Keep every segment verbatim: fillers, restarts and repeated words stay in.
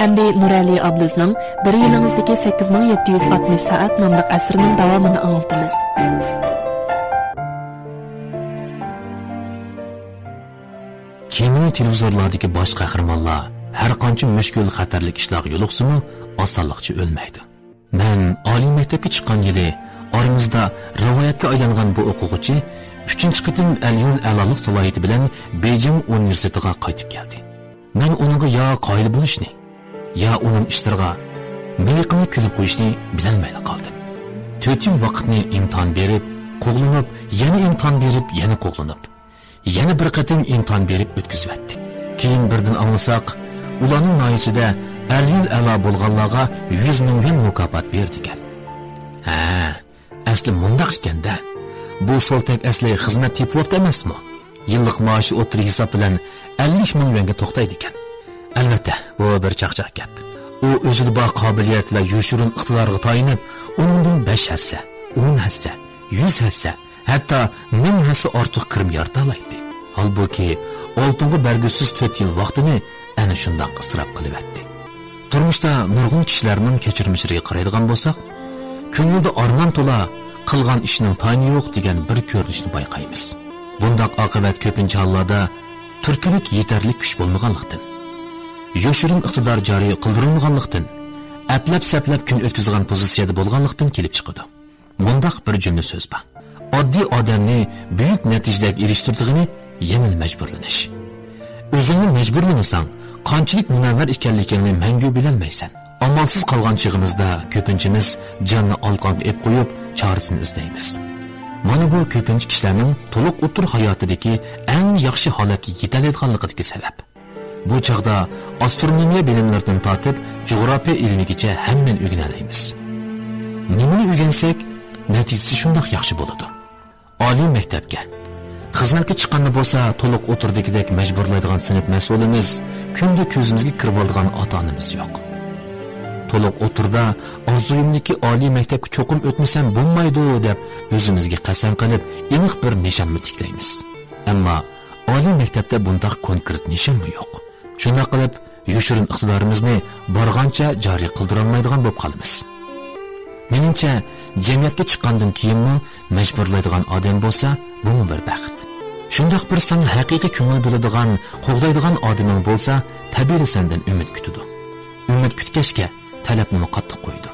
ئەمدى نۇرئەلى ئابلىزنىڭ بىر يىلىڭىزدىكى سەككىز مىڭ يەتتە يۈز ئاتمىش سائەت ناملىق ئەسىرىنىڭ داۋامىنى ئاڭلىتىمىز. كىنو، تېلېۋىزورلاردىكى باش قەھرىمانلار ھەر قانچە مۈشكۈل، خەتەرلىك ئىشلارغا يولۇقسىمۇ، ئاسانلىقچە ئۆلمەيدۇ. مەن ئالىي مەكتەپكە چىققان يىلى ئارىمىزدا رىۋايەتكە ئايلانغان بۇ ئوقۇغۇچى ئۈچىنچى قېتىم ئەليۇل ئەلالىق سالاھىيىتى بىلەن بېيجىڭ ئۇنىۋېرسىتېتىغا قايتىپ كەلدى. مەن ئۇنىڭغا يا قايىل بولۇشنى، يا ئۇنىڭ ئىشلىرىغا مىيىقىمنى كۈلۈپ قويۇشنى بىلەلمەيلا قالدىم. تۆت يىل ۋاقىتنى ئىمتىھان بېرىپ، قوغلىنىپ، يەنە ئىمتىھان بېرىپ، يەنە قوغلىنىپ، يەنە بىر قېتىم ئىمتىھان بېرىپ ئۆتكۈزۈۋەتتى. كېيىن بىردىن ئاڭلىساق، ئۇلارنىڭ ناھىيىسىدە ئەليۇل ئەلا بولغانلارغا يۈز مىڭ يۈەن مۇكاپات بېرىدىكەن. ھە، ئەسلى مۇنداق ئىكەن-دە. بۇ سولتەك ئەسلى خىزمەت تېپىۋاپتۇ ئەمەسمۇ؟ يىللىق مائاشى ئوتتۇرا ھېساب بىلەن ئەللىك مىڭ يۈەنگە توختايدىكەن. ئەلۋەتتە، بۇ بىر چاقچاق گەپ. ئۇ ئۆزىدە بار قابىلىيەت ۋە يوشۇرۇن ئىقتىدارغا تايىنىپ، ئۇنىڭدىن بەش ھەسسە، ئون ھەسسە، يۈز ھەسسە، ھەتتا مىڭ ھەسسە ئارتۇق كىرىم يارىتالايتتى. ھالبۇكى، ئالتۇنغا بەرگۈسىز تۆت يىل ۋاقتىنى ئەنە شۇنداق ئىسراپ قىلىۋەتتى. تۇرمۇشتا نۇرغۇن كىشىلەرنىڭ كەچۈرمىشلىرىگە قارايدىغان بولساق، كۆڭلىدە ئارمان تولا، قىلغان ئىشنىڭ تايىنى يوق دېگەن بىر كۆرۈنۈشنى بايقايمىز. بۇنداق ئاقىۋەت كۆپىنچە ھاللاردا تۈرتكىلىك يېتەرلىك كۈچ بولمىغانلىقتىن، يوشۇرۇن ئىقتىدار جارى قىلدۇرۇلمىغانلىقتىن، ئەپلەپ-سەپلەپ كۈن ئۆتكۈزىدىغان پوزىتسىيەدە بولغانلىقتىن كېلىپ چىقىدۇ. مۇنداق بىر جۈملە سۆز بار. ئاددىي ئادەمنى بۈيۈك نەتىجىلەرگە ئېرىشتۈرىدىغىنى يەنىلا مەجبۇرلىنىش. ئۆزۈڭنى مەجبۇرلىمىساڭ، قانچىلىك مۇنەۋۋەر ئىكەنلىكىڭنى مەڭگۈ بىلەلمەيسەن. ئامالسىز قالغان چېغىمىزدا كۆپىنچىمىز جاننى ئالقانغا ئېلىپ قويۇپ، چارىسىنى ئىزدەيمىز. مانا بۇ كۆپىنچە كىشىلەرنىڭ تولۇق ئوتتۇرا ھاياتىدىكى ئەڭ ياخشى ھالەتكە يېتەلەيدىغانلىقىدىكى سەۋەب. بۇ چاغدا ئاسترونومىيە بىلىملىرىدىن تارتىپ جۇغراپىيە ئىلمىگىچە ھەممىنى ئۆگىنەلەيمىز. نېمىنى ئۆگەنسەك، نەتىجىسى شۇنداق ياخشى بولىدۇ. ئالىي مەكتەپكە، خىزمەتكە چىققاندا بولسا تولۇق ئوتتۇرىدىكىدەك مەجبۇرلايدىغان سىنىپ مەسئۇلىمىز، كۈندە كۆزىمىزگە كىرىۋالىدىغان ئاتا-ئانىمىز يوق. تولۇق ئوتتۇرىدا ئارزۇيۇمدىكى ئالىي مەكتەپكە چوقۇم ئۆتمىسەم بولمايدۇ دەپ ئۆزىمىزگە قەسەم قىلىپ ئېنىق بىر نىشانمۇ تىكلەيمىز. ئەمما ئالىي مەكتەپتە بۇنداق كونكرېت نىشانمۇ يوق. شۇنداق قىلىپ، يوشۇرۇن ئىقتىدارىمىزنى بارغانچە جارى قىلدۇرالمايدىغان بولۇپ قالىمىز. مېنىڭچە، جەمئىيەتكە چىققاندىن كېيىنمۇ مەجبۇرلايدىغان ئادەم بولسا، بۇمۇ بىر بەخت. شۇنداق بىر ساڭا ھەقىقىي كۆڭۈل بۆلىدىغان، قوغدايدىغان ئادىمىڭ بولسا، تەبىئىيلا سەندىن ئۈمىد كۈتىدۇ. ئۈمىد كۈتكەچكە، تەلەپنىمۇ قاتتىق قويىدۇ.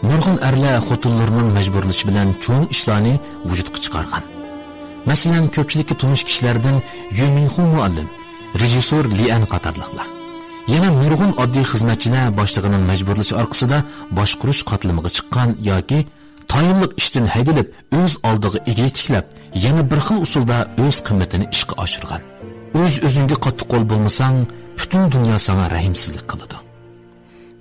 نۇرغۇن ئەرلەر خوتۇنلىرىنىڭ مەجبۇرلىشى بىلەن چوڭ ئىشلارنى ۋۇجۇدقا چىقارغان. مەسىلەن، كۆپچىلىككە تونۇش كىشىلەردىن يۈ مىنخۇ مۇئەللىم، رېژىسسور لى ئەن قاتارلىقلار. يەنە نۇرغۇن ئاددىي خىزمەتچىلەر باشلىقىنىڭ مەجبۇرلىشى ئارقىسىدا باشقۇرۇش قاتلىمىغا چىققان ياكى تايىنلىق ئىشتىن ھەيدىلىپ، ئۆز ئالدىغا ئىگىلىك تىكلەپ، يەنە بىر خىل ئۇسۇلدا ئۆز قىممىتىنى ئىشقا ئاشۇرغان. ئۆز-ئۆزۈڭگە قاتتىق قول بولمىساڭ، پۈتۈن دۇنيا ساڭا رەھىمسىزلىك قىلىدۇ.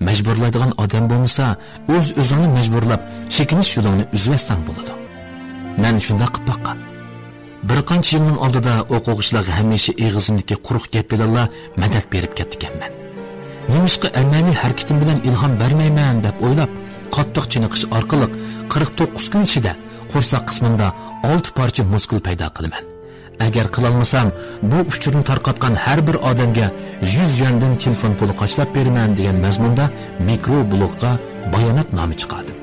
مەجبۇرلايدىغان ئادەم بولمىسا، ئۆز-ئۆزۈڭنى مەجبۇرلاپ، چېكىنىش يولۇڭنى ئۈزۈۋەتسەڭ بولىدۇ. مەن شۇنداق قىپ باققان. بىر قانچە يىلنىڭ ئالدىدا ئوقۇغۇچىلارغا ھەمىشە ئېغىزىمدىكى قۇرۇق گەپ بىلەنلا مەدەت بېرىپ كەپتىكەنمەن. نېمىشقا ئەنئەنىۋى ھەرىكىتىم بىلەن ئىلھام بەرمەيمەن دەپ ئويلاپ، قاتتىق چېنىقىش ئارقىلىق قىرىق توققۇز كۈن ئىچىدە قورساق قىسمىمدا ئالتە پارچە مۇسكۇل پەيدا قىلىمەن. ئەگەر قىلالمىسام، بۇ ئۇچۇرنى تارقاتقان ھەر بىر ئادەمگە يۈز يۈەندىن تېلېفون پۇلى قاچىلاپ بېرىمەن دېگەن مەزمۇندا مىكرو بلوگقا باياناتنامە چىقاردىم.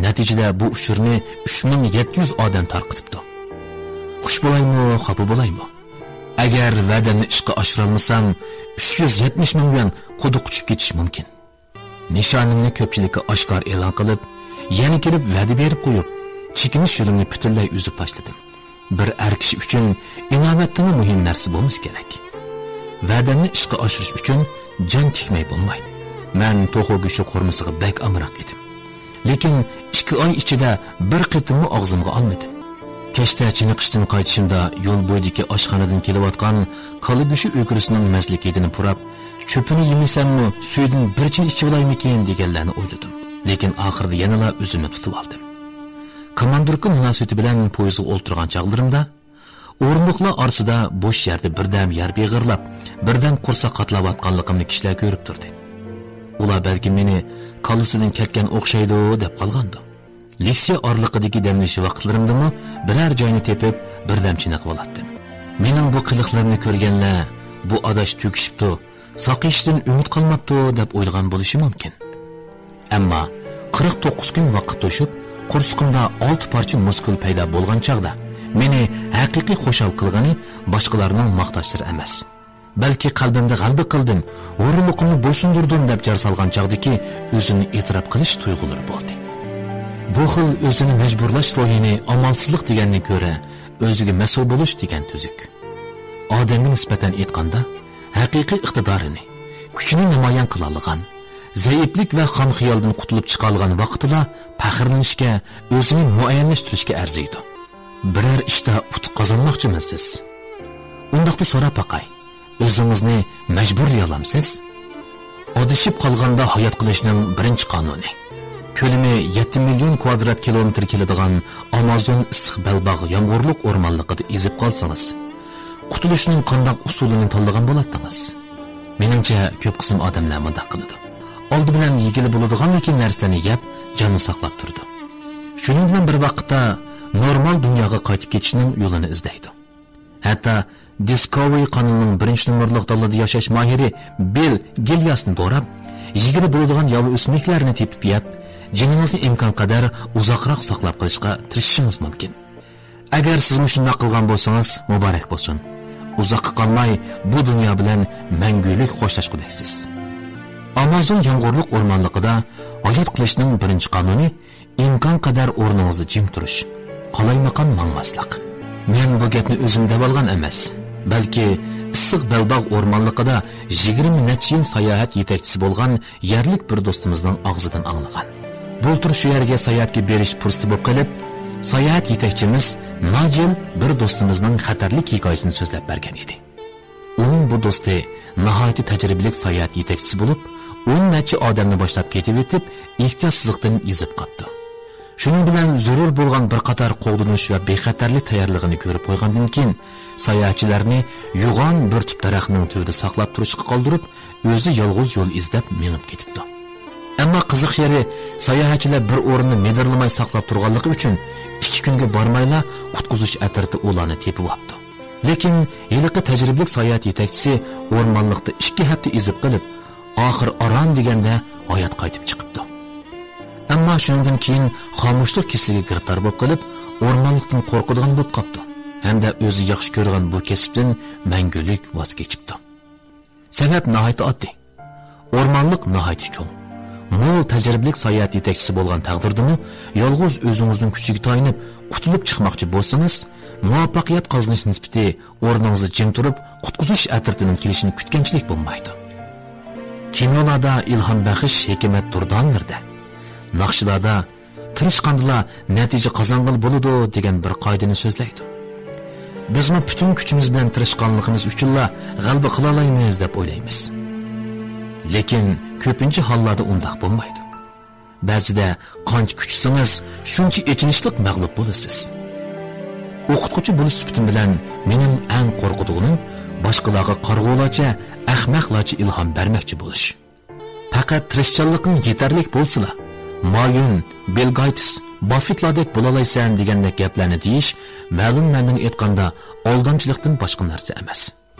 نەتىجىدە بۇ ئۇچۇرنى ئۈچ مىڭ يەتتە يۈز ئادەم تارقىتىپتۇ. خۇش بولايمۇ، خاپا بولايمۇ؟ ئەگەر ۋەدەمنى ئىشقا ئاشۇرالمىسام، ئۈچ يۈز يەتمىش مىڭ يۈەن قۇدۇق ئۇچۇپ كېتىشى مۇمكىن. نىشانىمنى كۆپچىلىككە ئاشكارا ئېلان قىلىپ، يەنە كېلىپ ۋەدە بېرىپ قويۇپ، چېكىنىش يولۇمنى پۈتۈنلەي ئۈزۈپ تاشلىدىم. بىر ئەر كىشى ئۈچۈن ئىناۋەتتىنمۇ مۇھىم نەرسە بولمىسا كېرەك. ۋەدەمنى ئىشقا ئاشۇرۇش ئۈچۈن جان تىكمەي بولمايدۇ. مەن توخۇ گۆشى قورۇمىسىغا بەك ئامراق ئىدىم. لېكىن ئىككى ئاي ئىچىدە بىر قېتىممۇ ئاغزىمغا ئالمىدىم. كەچتە چېنىقىشتىن قايتىشىمدا يول بويىدىكى ئاشخانىدىن كېلىۋاتقان كالا گۆشى ئۆكۈرىسىنىڭ مەستلىك ھىدىنى پۇراپ، چۆپىنى يېمىسەممۇ، سۈيىدىن بىر چىنە ئىچىۋالايمىكىن دېگەنلەرنى ئويلىدىم. لېكىن ئاخىرىدا يەنىلا ئۆزۈمنى تۇتۇۋالدىم. كاماندىركا مۇناسىۋىتى بىلەن پويىزغا ئولتۇرغان چاغلىرىمدا، ئورۇندۇقلار ئارىسىدا بوش يەردە بىردەم يار بېغىرلاپ، بىردەم قورساق قاتلاۋاتقانلىقىمنى كىشىلەر كۆرۈپ تۇردى. ئۇلار بەلكىم مېنى كاللىسىدىن كەتكەن ئوخشايدۇ دەپ قالغاندۇ. لېكسىيە ئارىلىقىدىكى دەم ئېلىش ۋاقىتلىرىمدىمۇ بىرەر جاينى تېپىپ، بىردەم چېنىقىۋالاتتىم. مېنىڭ بۇ قىلىقلىرىمنى كۆرگەنلەر، «بۇ ئاداش تۆكۈشۈپتۇ، ساقىيىشتىن ئۈمىد قالماپتۇ دەپ ئويلىغان بولۇشى مۇمكىن. ئەمما قىرىق توققۇز كۈن ۋاقىت توشۇپ، قورسىقىمدا ئالتە پارچە مۇسكۇل پەيدا بولغان چاغدا، مېنى ھەقىقىي خۇشال قىلغىنى باشقىلارنىڭ ماختاشلىرى ئەمەس، بەلكى قەلبىمدە غەلىبە قىلدىم، ھۇرۇنلۇقۇمنى بويسۇندۇردۇم دەپ جار سالغان چاغدىكى ئۆزىنى ئېتىراپ قىلىش تۇيغۇلىرى بولدى. بۇ خىل ئۆزىنى مەجبۇرلاش روھىنى ئامالسىزلىق دېگەندىن كۆرە، ئۆزىگە مەسئۇل بولۇش دېگەن تۈزۈك. ئادەمگە نىسبەتەن ئېيتقاندا، ھەقىقىي ئىقتىدارىنى، كۈچىنى نامايان قىلالىغان، زەئىپلىك ۋە خام خىيالدىن قۇتۇلۇپ چىقالىغان ۋاقتىلا پەخىرلىنىشكە، ئۆزىنى مۇئەييەنلەشتۈرۈشكە ئەرزىيدۇ. بىرەر ئىشتا ئۇتۇق قازانماقچىمۇسىز؟ ئۇنداقتا سوراپ باقاي، ئۆزىڭىزنى مەجبۇرلىيالامسىز؟ ئادىشىپ قالغاندا ھايات قېلىشنىڭ بىرىنچى قانۇنى. كۆلىمى يەتتە مىليون كۋادرات كىلومېتىر كېلىدىغان ئامازون ئىسسىق بەلباغ يامغۇرلۇق ئورمانلىقىدا ئېزىپ قالسىڭىز، قۇتۇلۇشنىڭ قانداق ئۇسۇلىنى تاللىغان بولاتتىڭىز؟ مېنىڭچە، كۆپ قىسىم ئادەملەر مۇنداق قىلىدۇ. ئالدى بىلەن يېگىلى بولىدىغانلىكى نەرسىلەرنى يەپ، جاننى ساقلاپ تۇرىدۇ. شۇنىڭ بىلەن بىر ۋاقىتتا نورمال دۇنياغا قايتىپ كېتىشنىڭ يولىنى ئىزدەيدۇ. ھەتتا Discovery قانىلىنىڭ بىرىنچى نومۇرلۇق دالىدا ياشاش ماھىرى بىل گىلياسنى دوراپ، يېگىلى بولىدىغان ياۋا ئۆسۈملۈكلەرنى تېپىپ يەپ، جېنىڭىزنى ئىمكانقەدەر ئۇزاقراق ساقلاپ قېلىشقا تىرىشىشىڭىز مۇمكىن. ئەگەر سىزمۇ شۇنداق قىلغان بولسىڭىز، مۇبارەك بولسۇن. ئۇزاققا قالماي بۇ دۇنيا بىلەن مەڭگۈلۈك خوشلاشقۇدەكسىز. ئامازون يامغۇرلۇق ئورمانلىقىدا ھايات قېلىشنىڭ بىرىنچى قانۇنى ئىمكانقەدەر ئورنىڭىزدا جىم تۇرۇش، قالايمىقان ماڭماسلىق. مەن بۇ گەپنى ئۆزۈم دەۋالغان ئەمەس، بەلكى ئىسسىق بەلباغ ئورمانلىقىدا يىگىرمە نەچچە يىل ساياھەت يېتەكچىسى بولغان يەرلىك بىر دوستىمىزنىڭ ئاغزىدىن ئاڭلىغان. بۇلتۇر شۇ يەرگە ساياھەتكە بېرىش پۇرسىتى بولۇپ قېلىپ، ساياھەت يېتەكچىمىز ناجىل بىر دوستىمىزنىڭ خەتەرلىك ھېكايىسىنى سۆزلەپ بەرگەن ئىدى. ئۇنىڭ بۇ دوستى ناھايىتى تەجرىبىلىك ساياھەت يېتەكچىسى بولۇپ، ئون نەچچە ئادەمنى باشلاپ كېتىۋېتىپ، ئېھتىياتسىزلىقتىن ئېزىپ قاپتۇ. شۇنىڭ بىلەن زۆرۈر بولغان بىر قاتار قوغدىنىش ۋە بىخەتەرلىك تەييارلىقىنى كۆرۈپ قويغاندىن كېيىن، ساياھەتچىلەرنى يوغان بىر تۈپ دەرەخنىڭ تۈۋىدە ساقلاپ تۇرۇشقا قالدۇرۇپ، ئۆزى يالغۇز يول ئىزدەپ مېڭىپ كېتىپتۇ. ئەمما قىزىق يېرى، ساياھەتچىلەر بىر ئورۇندا مىدىرلىماي ساقلاپ تۇرغانلىقى ئۈچۈن، ئىككى كۈنگە بارمايلا قۇتقۇزۇش ئەترىتى ئۇلارنى تېپىۋاپتۇ. لېكىن ھېلىقى تەجرىبىلىك ساياھەت يېتەكچىسى ئورمانلىقتا ئىككى ھەپتە ئېزىپ قېلىپ، ئاخىر ئاران دېگەندە ھايات قايتىپ چىقىپتۇ. ئەمما شۇنىڭدىن كېيىن خامۇشلۇق كېسىلىگە گىرىپتار بولۇپ قېلىپ، ئورمانلىقتىن قورقىدىغان بولۇپ قاپتۇ ھەمدە ئۆزى ياخشى كۆرگەن بۇ كەسىپتىن مەڭگۈلۈك ۋاز كېچىپتۇ. سەۋەب ناھايىتى ئاددىي. ئورمانلىق ناھايىتى چوڭ. مول تەجرىبىلىك ساياھەت يېتەكچىسى بولغان تەقدىردىمۇ، يالغۇز ئۆزىڭىزنىڭ كۈچىگە تايىنىپ قۇتۇلۇپ چىقماقچى بولسىڭىز، مۇۋەپپەقىيەت قازىنىش نىسبىتى ئورنىڭىزدا جىم تۇرۇپ قۇتقۇزۇش ئەترىتىنىڭ كېلىشىنى كۈتكەنچىلىك بولمايدۇ. كىنولاردا ئىلھام بەخش ھېكمەت دۇردانىلىرىدە، ناخشىلاردا تىرىشقاندىلا نەتىجە قازانغىلى بولىدۇ دېگەن بىر قائىدىنى سۆزلەيدۇ. بىزمۇ پۈتۈن كۈچىمىز بىلەن تىرىشقانلىقىمىز ئۈچۈنلا غەلىبە قىلالايمىز دەپ ئويلايمىز. لېكىن كۆپىنچە ھاللاردا ئۇنداق بولمايدۇ. بەزىدە قانچە كۈچىسىڭىز، شۇنچە ئېچىنىشلىق مەغلۇپ بولىسىز. ئوقۇتقۇچى بولۇش سۈپىتىم بىلەن مېنىڭ ئەڭ قورقىدىغىنىم باشقىلارغا قارىغۇلارچە، ئەخمەقلارچە ئىلھام بەرمەكچى بولۇش. پەقەت تىرىشچانلىقىڭ يېتەرلىك بولسىلا، مايون، بىل گايتس، باففېتلاردەك بولالايسەن دېگەندەك گەپلەرنى دېيىش مەلۇم مەنىدىن ئېيتقاندا ئالدامچىلىقتىن باشقا نەرسە ئەمەس.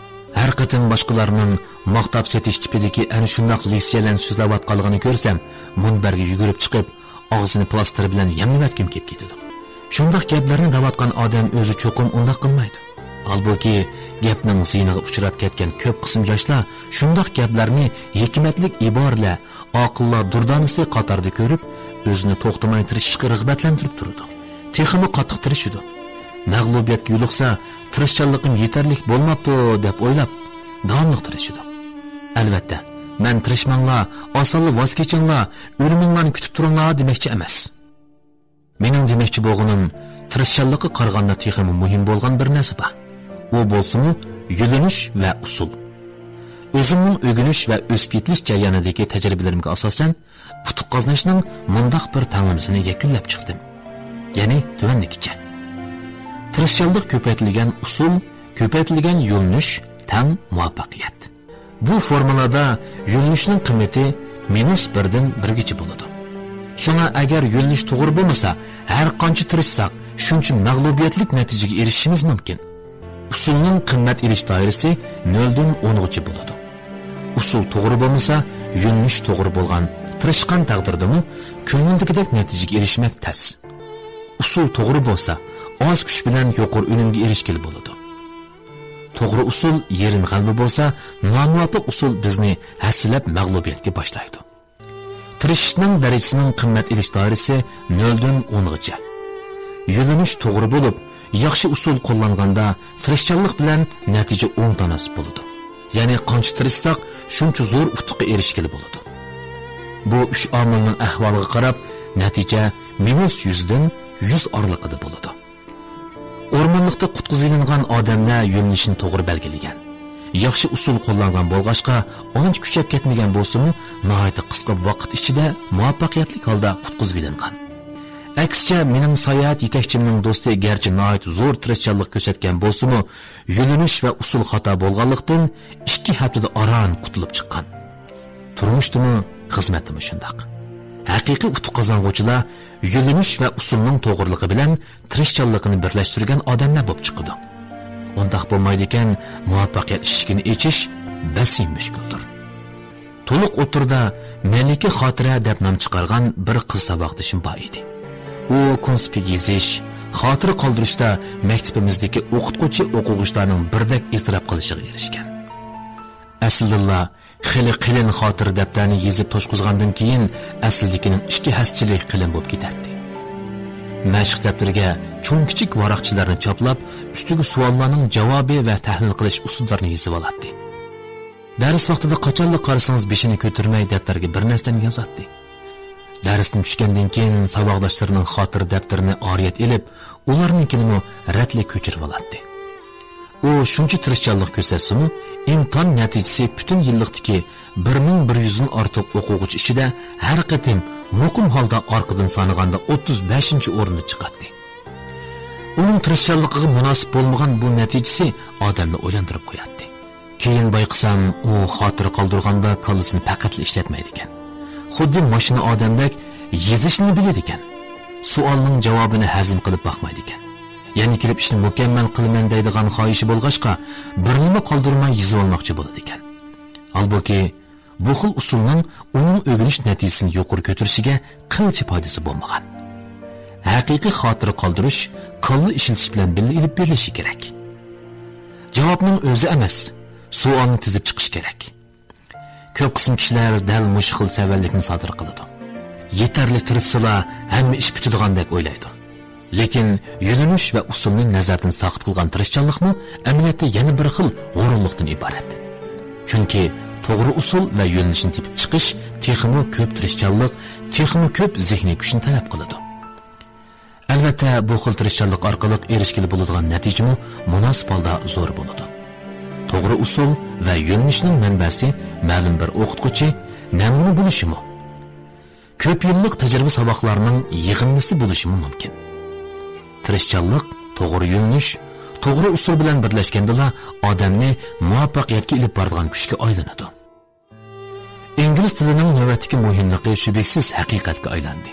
ھەر قېتىم باشقىلارنىڭ ماختاپ سېتىش تىپىدىكى ئەنە شۇنداق لىسىيەلەرنى سۆزلەۋاتقانلىقىنى كۆرسەم، مۇنبەرگە يۈگۈرۈپ چىقىپ، ئاغزىنى پلاستىر بىلەن يەملىۋەتكۈم كېلىپ كېتىدۇ. شۇنداق گەپلەرنى دەۋاتقان ئادەم ئۆزى چوقۇم ئۇنداق قىلمايدۇ. ھالبۇكى، گەپنىڭ زىيىنىغا ئۇچراپ كەتكەن كۆپ قىسىم ياشلار شۇنداق گەپلەرنى ھېكمەتلىك ئىبارىلەر، ئاقىللار دۇردانىسى قاتارىدا كۆرۈپ، ئۆزىنى توختىماي تىرىشىشقا رىغبەتلەندۈرۈپ تۇرىدۇ. تېخىمۇ قاتتىق تىرىشىدۇ. مەغلۇبىيەتكە يولۇقسا، تىرىشچانلىقىم يېتەرلىك بولماپتۇ، دەپ ئويلاپ، داۋاملىق تىرىشىدۇ. ئەلۋەتتە، مەن تىرىشماڭلار، ئاسانلا ۋاز كېچىڭلار، ئۆلۈمۈڭلارنى كۈتۈپ تۇرۇڭلار دېمەكچى ئەمەس. مېنىڭ دېمەكچى بولغىنىم، تىرىشچانلىققا قارىغاندا تېخىمۇ مۇھىم بولغان بىر نەرسە بار. ئۇ بولسىمۇ يۆنىلىش ۋە ئۇسۇل. ئۆزۈمنىڭ ئۆگىنىش ۋە ئۆسۈپ يېتىلىش جەريانىدىكى تەجرىبىلىرىمگە ئاساسەن، ئۇتۇق قازىنىشنىڭ مۇنداق بىر تەڭلىمىسىنى يەكۈنلەپ چىقتىم. يەنى تۆۋەندىكىچە. تىرىشچانلىق كۆپەيتىلگەن ئۇسۇل، كۆپەيتىلگەن يۆنىلىش تەڭ مۇۋەپپەقىيەت. بۇ فورمۇلادا يۆنىلىشنىڭ قىممىتى مىنۇس بىردىن بىرگىچە بولىدۇ. شۇڭا ئەگەر يۆنىلىش توغرا بولمىسا، ھەر قانچە تىرىشساق، شۇنچە مەغلۇبىيەتلىك نەتىجىگە ئېرىشىشىمىز مۇمكىن. ئۇسۇلنىڭ قىممەت ئېلىش دائىرىسى نۆلدىن ئونغىچە بولىدۇ. ئۇسۇل توغرا بولمىسا، يۆنىلىش توغرا بولغان تىرىشقان تەقدىردىمۇ كۆڭۈلدىكىدەك نەتىجىگە ئېرىشمەك تەس. ئۇسۇل توغرا بولسا، ئاز كۈچ بىلەن يۇقىرى ئۈنۈمگە ئېرىشكىلى بولىدۇ. توغرا ئۇسۇل يېرىم غەلىبە بولسا، نامۇۋاپىق ئۇسۇل بىزنى ھەسسىلەپ مەغلۇبىيەتكە باشلايدۇ. تىرىشىشنىڭ دەرىجىسىنىڭ قىممەت ئېلىش دائىرىسى نۆلدىن ئونغىچە. يۆنىلىش توغرا بولۇپ، ياخشى ئۇسۇل قوللانغاندا تىرىشچانلىق بىلەن نەتىجە ئوڭ تاناسىپ بولىدۇ. يەنى قانچە تىرىشساق، شۇنچە زور ئۇتۇققا ئېرىشكىلى بولىدۇ. بۇ ئۈچ ئامىلنىڭ ئەھۋالىغا قاراپ، نەتىجە مىنۇس يۈزدىن يۈز ئارىلىقىدا بولىدۇ. ئورمانلىقتا قۇتقۇزۇۋېلىنغان ئادەملەر يۆنىلىشنى توغرا بەلگىلىگەن. ياخشى ئۇسۇل قوللانغان بولغاچقا، ئانچە كۈچەپ كەتمىگەن بولسىمۇ، ناھايىتى قىسقا ۋاقىت ئىچىدە مۇۋەپپەقىيەتلىك ھالدا قۇتقۇزۇۋېلىنغان. ئەكسىچە، مېنىڭ ساياھەت يېتەكچىمنىڭ دوستى گەرچە ناھايىتى زور تىرىشچانلىق كۆرسەتكەن بولسىمۇ، يۆنىلىش ۋە ئۇسۇل خاتا بولغانلىقتىن، ئىككى ھەپتىدە ئاران قۇتۇلۇپ چىققان. تۇرمۇشتىمۇ، خىزمەتتىمۇ شۇنداق. ھەقىقىي ئۇتۇق قازانغۇچىلار يۆنىلىش ۋە ئۇسۇلنىڭ توغرىلىقى بىلەن تىرىشچانلىقىنى بىرلەشتۈرگەن ئادەملەر بولۇپ چىقىدۇ. ئۇنداق بولمايدىكەن، مۇۋەپپەقىيەت ئىشىكىنى ئېچىش بەسى مۈشكۈلدۇر. تولۇق ئوتتۇرىدا مەلىكە خاتىرە دەپ نام چىقارغان بىر قىز ساۋاقدىشىم بار ئىدى. ئۇ كونسپىكت يېزىش، خاتىرە قالدۇرۇشتا مەكتىپىمىزدىكى ئوقۇتقۇچى ئوقۇغۇچىلارنىڭ بىردەك ئېتىراپ قىلىشىغا ئېرىشكەن. ئەسلىدىنلا خېلى قېلىن خاتىرە دەپتەرنى يېزىپ توشقۇزغاندىن كېيىن، ئەسلىدىكىنىڭ ئىككى ھەسسىچىلىك قېلىن بولۇپ كېتەتتى. مەشىق دەپتىرىگە چوڭ-كىچىك ۋاراقچىلارنى چاپلاپ، ئۈستىگە سوئاللارنىڭ جاۋابى ۋە تەھلىل قىلىش ئۇسۇللىرىنى يېزىۋالاتتى. دەرس ۋاقتىدا قاچانلا قارىسىڭىز بېشىنى كۆتۈرمەي دەپتەرگە بىر نەرسىنى يازاتتى. دەرستىن چۈشكەندىن كېيىن ساۋاقداشلىرىنىڭ خاتىرە دەپتىرىنى ئارىيەت ئېلىپ، ئۇلارنىڭكىنىمۇ رەتلىك كۆچۈرۈۋالاتتى. ئۇ شۇنچە تىرىشچانلىق كۆرسەتسىمۇ، ئىمتىھان نەتىجىسى پۈتۈن يىللىقتىكى بىر مىڭ بىر يۈزدىن ئارتۇق ئوقۇغۇچى ئىچىدە ھەر قېتىم مۇقىم ھالدا ئارقىدىن سانىغاندا ئوتتۇز بەشىنچى ئورۇندا چىقاتتى. ئۇنىڭ تىرىشچانلىقىغا مۇناسىپ بولمىغان بۇ نەتىجىسى ئادەمنى ئويلاندۇرۇپ قوياتتى. كېيىن بايقىسام، ئۇ خاتىرە قالدۇرغاندا كاللىسىنى پەقەتلا ئىشلەتمەيدىكەن. خۇددى ماشىنا ئادەمدەك يېزىشنى بىلىدىكەن. سوئالنىڭ جاۋابىنى ھەزىم قىلىپ باقمايدىكەن. يەنە كېلىپ ئىشنى مۇكەممەل قىلىمەن دەيدىغان خاھىشى بولغاچقا، بىرنېمە قالدۇرماي يېزىۋالماقچى بولىدىكەن. ھالبۇكى، بۇ خىل ئۇسۇلنىڭ ئۇنىڭ ئۆگىنىش نەتىجىسىنى يۇقىرى كۆتۈرۈشىگە قىلچە پايدىسى بولمىغان. ھەقىقىي خاتىرە قالدۇرۇش كاللا ئىشلىتىش بىلەن بىللە ئېلىپ بېرىلىشى كېرەك. جاۋابنىڭ ئۆزى ئەمەس، سوئالنى تىزىپ چىقىش كېرەك. كۆپ قىسىم كىشىلەر دەل مۇشۇ خىل سەۋەنلىكنى سادىر قىلىدۇ. يېتەرلىك تىرىشسىلا، ھەممە ئىش پۈتىدىغاندەك ئويلايدۇ. لېكىن يۆنىلىش ۋە ئۇسۇلنى نەزەردىن ساقىت قىلغان تىرىشچانلىقمۇ ئەمەلىيەتتە يەنە بىر خىل غۇرۇرلۇقتىن ئىبارەت. چۈنكى توغرا ئۇسۇل ۋە يۆنىلىشنى تېپىپ چىقىش تېخىمۇ كۆپ تىرىشچانلىق، تېخىمۇ كۆپ زېھنىي كۈچنى تەلەپ قىلىدۇ. ئەلۋەتتە، بۇ خىل تىرىشچانلىق ئارقىلىق ئېرىشكىلى بولىدىغان نەتىجىمۇ مۇناسىپ ھالدا زور بولىدۇ. توغرا ئۇسۇل ۋە يۆنىلىشنىڭ مەنبەسى مەلۇم بىر ئوقۇتقۇچى، نەمۇنە بولۇشىمۇ، كۆپ يىللىق تەجرىبە ساۋاقلارنىڭ يىغىندىسى بولۇشىمۇ مۇمكىن. تىرىشچانلىق، توغرا يۆنىلىش، توغرا ئۇسۇل بىلەن بىرلەشكەندىلا ئادەمنى مۇۋەپپەقىيەتكە ئېلىپ بارىدىغان كۈچكە ئايلىنىدۇ. ئىنگلىز تىلىنىڭ نۆۋەتتىكى مۇھىملىقى شۈبھىسىز ھەقىقەتكە ئايلاندى.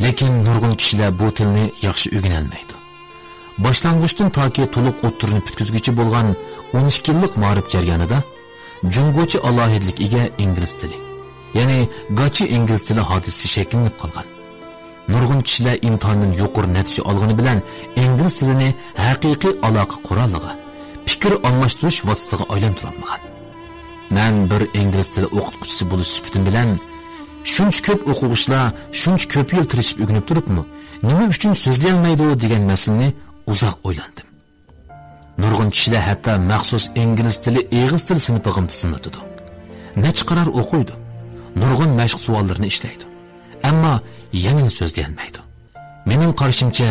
لېكىن نۇرغۇن كىشىلەر بۇ تىلنى ياخشى ئۆگىنەلمەيدۇ. باشلانغۇچتىن تاكى تولۇق ئوتتۇرىنى پۈتكۈزگۈچە بولغان ئون ئىككى يىللىق مائارىپ جەريانىدا جۇڭگوچە ئالاھىدىلىككە ئىگە ئىنگلىز تىلى، يەنى گاچا ئىنگلىز تىلى ھادىسىسى شەكىللىنىپ قالغان. نۇرغۇن كىشىلەر ئىمتىھاندىن يۇقىرى نەتىجە ئالغىنى بىلەن ئىنگلىز تىلىنى ھەقىقىي ئالاقە قورالىغا، پىكىر ئالماشتۇرۇش ۋاسىتىسىغا ئايلاندۇرالمىغان. مەن بىر ئىنگلىز تىلى ئوقۇتقۇچىسى بولۇش سۈپىتىم بىلەن، شۇنچە كۆپ ئوقۇغۇچىلار شۇنچە كۆپ يىل تىرىشىپ ئۆگىنىپ تۇرۇپمۇ، نېمە ئۈچۈن سۆزلىيەلمەيدۇ دېگەن مەسىلىنى ئۇزاق ئويلاندىم. نۇرغۇن كىشىلەر ھەتتا مەخسۇس ئىنگلىز تىلى ئېغىز تىلى سىنىپىغىمۇ تىزىملىتىدۇ. نەچچە قارار ئوقۇيدۇ. نۇرغۇن مەشىق سوئاللىرىنى ئىشلەيدۇ. ئەمما يەنىلا سۆزلىيەلمەيدۇ. مېنىڭ قارىشىمچە،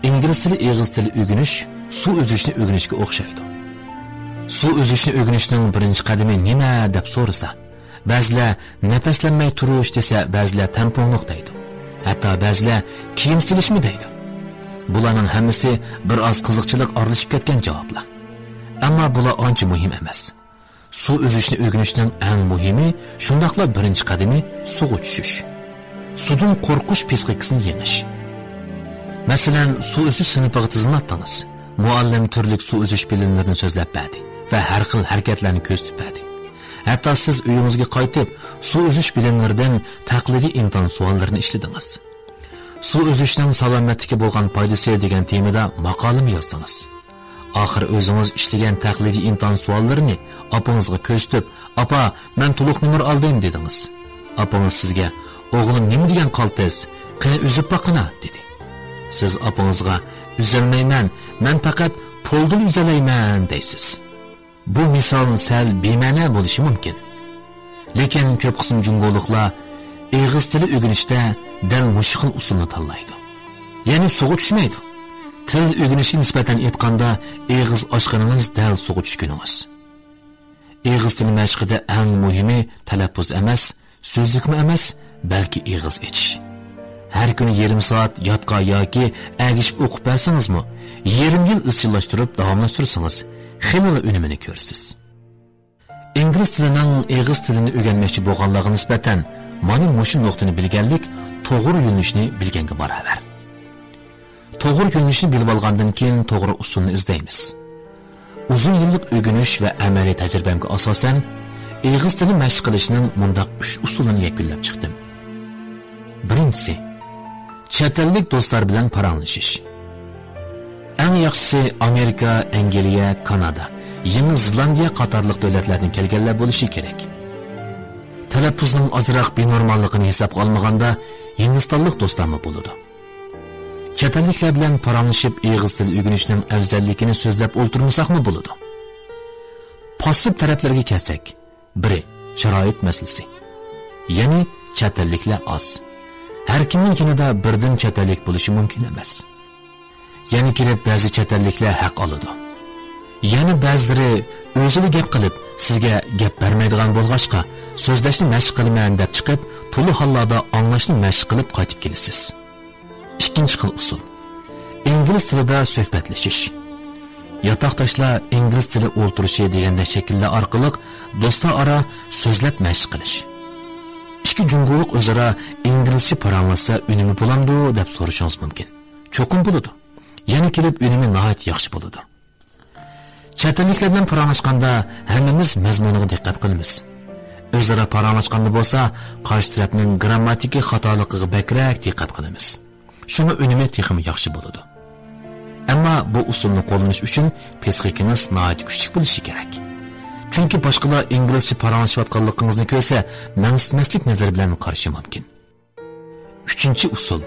ئىنگلىز تىلى ئېغىز تىلى ئۆگىنىش سۇ ئۈزۈشنى ئۆگىنىشكە ئوخشايدۇ. سۇ ئۈزۈشنى ئۆگىنىشنىڭ بىرىنچى قەدىمى نېمە دەپ سورىسا، بەزىلەر نەپەسلەنمەي تۇرۇش دېسە، بەزىلەر تەڭپۇڭلۇق دەيدۇ. ھەتتا بەزىلەر كىيىم سېلىشمۇ دەيدۇ. بۇلارنىڭ ھەممىسى بىر ئاز قىزىقچىلىق ئارىلىشىپ كەتكەن جاۋابلار. ئەمما بۇلار ئانچە مۇھىم ئەمەس. سۇ ئۈزۈشنى ئۆگىنىشنىڭ ئەڭ مۇھىمى، شۇنداقلا بىرىنچى قەدىمى سۇغا چۈشۈش. سۇدىن قورقۇش پىسخىكىسىنى يېڭىش. مەسىلەن، سۇ ئۈزۈش سىنىپىغا تىزىملاتتىڭىز. مۇئەللىم تۈرلۈك سۇ ئۈزۈش بىلىملىرىنى سۆزلەپ بەردى ۋە ھەر خىل ھەرىكەتلەرنى كۆرسىتىپ بەردى. ھەتتا سىز ئۆيىڭىزگە قايتىپ، سۇ ئۈزۈش بىلىملىرىدىن تەقلىدىي ئىمتىھان سوئاللىرىنى ئىشلىدىڭىز. سۇ ئۈزۈشنىڭ سالامەتلىككە بولغان پايدىسى دېگەن تېمىدا ماقالىمۇ يازدىڭىز. ئاخىر ئۆزىڭىز ئىشلىگەن تەقلىدىي ئىمتىھان سوئاللىرىنى ئاپىڭىزغا كۆرسىتىپ، «ئاپا، مەن تولۇق نومۇر ئالدىم» دېدىڭىز. ئاپىڭىز سىزگە، «ئوغلۇم، نېمە دېگەن قالتىس؟ قېنى ئۈزۈپ باققىنا» دېدى. سىز ئاپىڭىزغا، «ئۈزەلمەيمەن، مەن پەقەت پولدىلا ئۈزەلەيمەن» دەيسىز. بۇ مىسال سەل بىمەنە بولۇشى مۇمكىن. لېكىن كۆپ قىسىم جۇڭگولۇقلار ئېغىز تىلى ئۆگىنىشتە دەل مۇشۇ خىل ئۇسۇلنى تاللايدۇ. يەنى سۇغا چۈشمەيدۇ. تىل ئۆگىنىشكە نىسبەتەن ئېيتقاندا، ئېغىز ئاچقىنىڭىز دەل سۇغا چۈشكىنىڭىز. ئېغىز تىلى مەشقىدە ئەڭ مۇھىمى تەلەپپۇز ئەمەس، سۆزلۈكمۇ ئەمەس، بەلكى ئېغىز ئېچىش. ھەر كۈنى يېرىم سائەت يادقا ياكى ئەگىشىپ ئوقۇپ بەرسىڭىزمۇ، يېرىم يىل ئىزچىللاشتۇرۇپ داۋاملاشتۇرسىڭىز، خېلىلا ئۈنۈمىنى كۆرىسىز. ئىنگلىز تىلىنىڭ ئېغىز تىلىنى ئۆگەنمەكچى بولغانلارغا نىسبەتەن مانا مۇشۇ نۇقتىنى بىلگەنلىك توغرا يۆنىلىشنى بىلگەنگە باراۋەر. توغرا يۆنىلىشنى بىلىۋالغاندىن كېيىن توغرا ئۇسۇلنى ئىزدەيمىز. ئۇزۇن يىللىق ئۆگىنىش ۋە ئەمەلىي تەجرىبەمگە ئاساسەن، ئېغىز تىلى مەشىق قىلىشنىڭ مۇنداق ئۈچ ئۇسۇلىنى يەكۈنلەپ چىقتىم. بىرىنچىسى، چەت ئەللىك دوستلار بىلەن پاراڭلىشىش. ئەڭ ياخشىسى ئامېرىكا، ئەنگلىيە، كانادا، يېڭى زېلاندىيە قاتارلىق دۆلەتلەردىن كەلگەنلەر بولۇشى كېرەك. تەلەپپۇزنىڭ ئازراق بىنورماللىقىنى ھېسابقا ئالمىغاندا، ھىندىستانلىق دوستلارمۇ بولىدۇ. چەت ئەللىكلەر بىلەن پاراڭلىشىپ ئېغىز تىلى ئۆگىنىشنىڭ ئەۋزەللىكىنى سۆزلەپ ئولتۇرمىساقمۇ بولىدۇ. پاسسىپ تەرەپلەرگە كەلسەك، بىرى، شارائىت مەسىلىسى. يەنى چەت ئەللىكلەر ئاز. ھەر كىمنىڭ يېنىدا بىردىن چەت ئەللىك بولۇشى مۇمكىن ئەمەس. يەنە كېلىپ بەزى چەت ئەللىكلەر ھەق ئالىدۇ. يەنە بەزىلىرى ئۆزىلا گەپ قىلىپ، سىزگە گەپ بەرمەيدىغان بولغاچقا، سۆزلەشنى مەشىق قىلىمەن دەپ چىقىپ، تولا ھاللاردا ئاڭلاشنى مەشىق قىلىپ قايتىپ كېلىسىز. ئىككىنچى خىل ئۇسۇل. ئىنگلىز تىلىدا سۆھبەتلىشىش. ياتاقداشلار ئىنگلىز تىلى ئولتۇرۇشى دېگەندەك شەكىللەر ئارقىلىق دوستلار ئارا سۆزلەپ مەشىق قىلىش. ئىككى جۇڭگولۇق ئۆزئارا ئىنگلىزچە پاراڭلاشسا ئۈنۈمى بولامدۇ دەپ سورىشىڭىز مۇمكىن. چوقۇم بولىدۇ. يەنە كېلىپ ئۈنۈمى ناھايىتى ياخشى بولىدۇ. چەت ئەللىكلەر بىلەن پاراڭلاشقاندا ھەممىمىز مەزمۇنىغا دىققەت قىلىمىز. ئۆزئارا پاراڭلاشقاندا بولسا قارشى تەرەپنىڭ گىرامماتىكا خاتالىقىغا بەكرەك دىققەت قىلىمىز. شۇڭا ئۈنۈمى تېخىمۇ ياخشى بولىدۇ. ئەمما بۇ ئۇسۇلنى قوللىنىش ئۈچۈن پسىخىكىڭىز ناھايىتى كۈچلۈك بولۇشى كېرەك. چۈنكى باشقىلار ئىنگلىزچە پاراڭلىشىۋاتقانلىقىڭىزنى كۆرسە، مەنسىتمەسلىك نەزىرى بىلەن قارىشى مۇمكىن. ئۈچىنچى ئۇسۇل.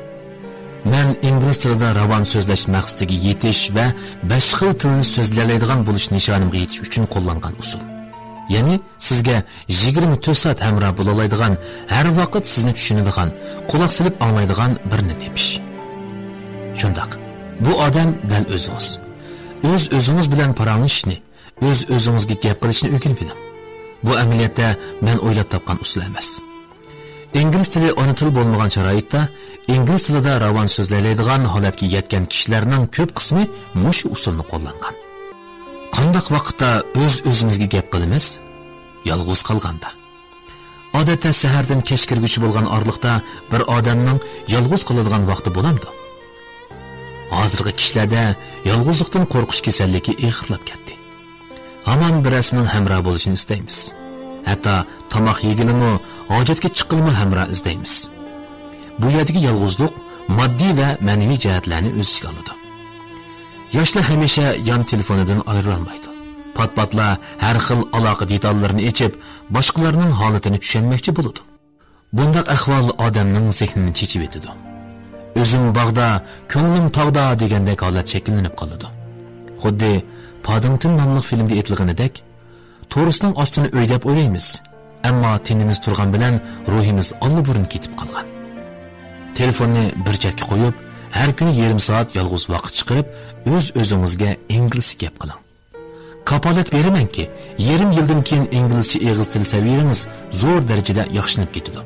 مەن ئىنگلىز تىلىدا راۋان سۆزلەش مەقسىتىگە يېتىش ۋە بەش خىل تىلنى سۆزلىيەلەيدىغان بولۇش نىشانىمغا يېتىش ئۈچۈن قوللانغان ئۇسۇل. يەنى سىزگە يىگىرمە تۆت سائەت ھەمراھ بولالايدىغان، ھەر ۋاقىت سىزنى چۈشىنىدىغان، قۇلاق سېلىپ ئاڭلايدىغان بىرنى تېپىش. شۇنداق، بۇ ئادەم دەل ئۆزىڭىز. ئۆز-ئۆزىڭىز بىلەن پاراڭلىشىشنى، ئۆز-ئۆزىڭىزگە گەپ قىلىشنى ئۆگىنىۋېلىڭ. بۇ ئەمەلىيەتتە مەن ئويلاپ تاپقان ئۇسۇل ئەمەس. ئىنگلىز تىلى ئانا تىل بولمىغان شارائىتتا ئىنگلىز تىلىدا راۋان سۆزلەيلەيدىغان ھالەتكە يەتكەن كىشىلەرنىڭ كۆپ قىسمى مۇشۇ ئۇسۇلنى قوللانغان. قانداق ۋاقىتتا ئۆز-ئۆزىمىزگە گەپ قىلىمىز؟ يالغۇز قالغاندا. ئادەتتە سەھەردىن كەچ كىرگۈچە بولغان ئارىلىقتا بىر ئادەمنىڭ يالغۇز قالىدىغان ۋاقتى بولامدۇ؟ ھازىرقى كىشىلەردە يالغۇزلۇقتىن قورقۇش كېسەللىكى ئېغىرلاپ كەتتى. ھامان بىرەرسىنىڭ ھەمراھ بولۇشىنى ئىستەيمىز. ھەتتا تاماق يېگىلىمۇ، ھاجەتكە چىققىلىمۇ ھەمراھ ئىزدەيمىز. بۇ يەردىكى يالغۇزلۇق ماددىي ۋە مەنىۋى جەھەتلەرنى ئۆز ئىچىگە ئالىدۇ. ياشلار ھەمىشە يان تېلېفونىدىن ئايرىلالمايدۇ. پات-پاتلا ھەر خىل ئالاقە دېتاللىرىنى ئېچىپ، باشقىلارنىڭ ھالىتىنى چۈشەنمەكچى بولىدۇ. بۇنداق ئەھۋال ئادەمنىڭ زېھنىنى چېچىۋېتىدۇ. «ئۆزۈم باغدا، كۆڭلۈم تاغدا» دېگەندەك ھالەت شەكىللىنىپ قالىدۇ. خۇددى پادىڭتون ناملىق فىلىمدا ئېيتىلغىنىدەك، تورۇسنىڭ ئاستىنى ئۆي دەپ ئويلايمىز، ئەمما تېنىمىز تۇرغان بىلەن روھىمىز ئاللىبۇرۇن كېتىپ قالغان. تېلېفوننى بىر چەتكە قويۇپ، ھەر كۈنى يېرىم سائەت يالغۇز ۋاقىت چىقىرىپ، ئۆز-ئۆزىڭىزگە ئىنگلىزچە گەپ قىلىڭ. كاپالەت بېرىمەنكى، يېرىم يىلدىن كېيىن ئىنگلىزچە ئېغىز تىل سەۋىيەڭىز زور دەرىجىدە ياخشىلىنىپ كېتىدۇ.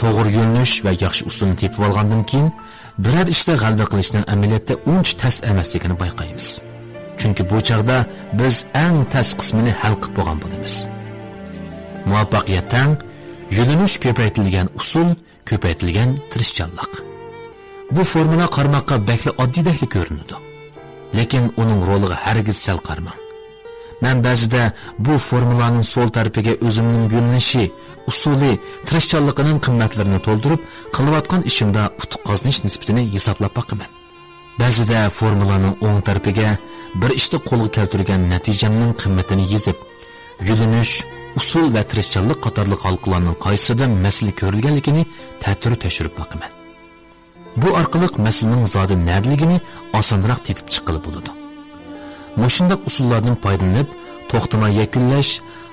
توغرا يۆنىلىش ۋە ياخشى ئۇسۇلنى تېپىۋالغاندىن كېيىن، بىرەر ئىشتا غەلىبە قىلىشنىڭ ئەمەلىيەتتە ئۇنچە تەس ئەمەسلىكىنى بايقايمىز. چۈنكى بۇ چاغدا بىز ئەڭ تەس قىسمىنى ھەل قىلىپ بولغان بولىمىز. مۇۋەپپەقىيەت تەڭ يۆنىلىش، كۆپەيتىلگەن ئۇسۇل، كۆپەيتىلگەن تىرىشچانلىق. بۇ فورمۇلا قارىماققا بەكلا ئاددىيدەكلا كۆرۈنىدۇ. لېكىن ئۇنىڭ رولىغا ھەرگىز سەل قارىماڭ. مەن بەزىدە بۇ فورمۇلانىڭ سول تەرىپىگە ئۆزۈمنىڭ يۆنىلىشى، ئۇسۇلى، تىرىشچانلىقىنىڭ قىممەتلىرىنى تولدۇرۇپ، قىلىۋاتقان ئىشىمدا ئۇتۇق قازىنىش نىسبىتىنى ھېسابلاپ باقىمەن. بەزىدە فورمۇلانىڭ ئوڭ تەرىپىگە بىر ئىشتا قولغا كەلتۈرگەن نەتىجەمنىڭ قىممىتىنى يېزىپ، يۆنىلىش، ئۇسۇل ۋە تىرىشچانلىق قاتارلىق ھالقىلارنىڭ قايسىسىدا مەسىلە كۆرۈلگەنلىكىنى تەتۈر تەكشۈرۈپ باقىمەن. بۇ ئارقىلىق مەسىلىنىڭ زادى نەدىلىكىنى ئاسانراق تېپىپ چىققىلى بولىدۇ. مۇشۇنداق ئۇسۇللاردىن پايدىلىنىپ، توختىماي يەكۈنلەش،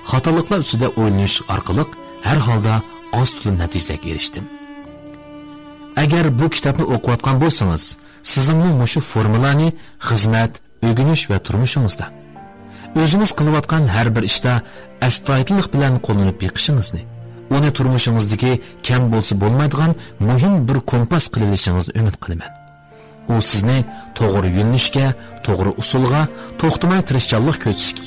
خاتالىقلار ئۈستىدە ئويلىنىش ئارقىلىق ھەر ھالدا ئاز-تولا نەتىجىلەرگە ئېرىشتىم. ئەگەر بۇ كىتابنى ئوقۇۋاتقان بولسىڭىز، سىزنىڭمۇ مۇشۇ فورمۇلانى خىزمەت، ئۆگىنىش ۋە تۇرمۇشىڭىزدا، ئۆزىڭىز قىلىۋاتقان ھەر بىر ئىشتا ئەستايىدىللىق بىلەن قوللىنىپ بېقىشىڭىزنى، ئۇنى تۇرمۇشىڭىزدىكى كەم بولسا بولمايدىغان مۇھىم بىر كومپاس قىلىۋېلىشىڭىزنى ئۈمىد قىلىمەن. ئۇ سىزنى توغرا يۆنىلىشكە، توغرا ئۇسۇلغا، توختىماي تىرىشچانلىق كۆرسىتىشكە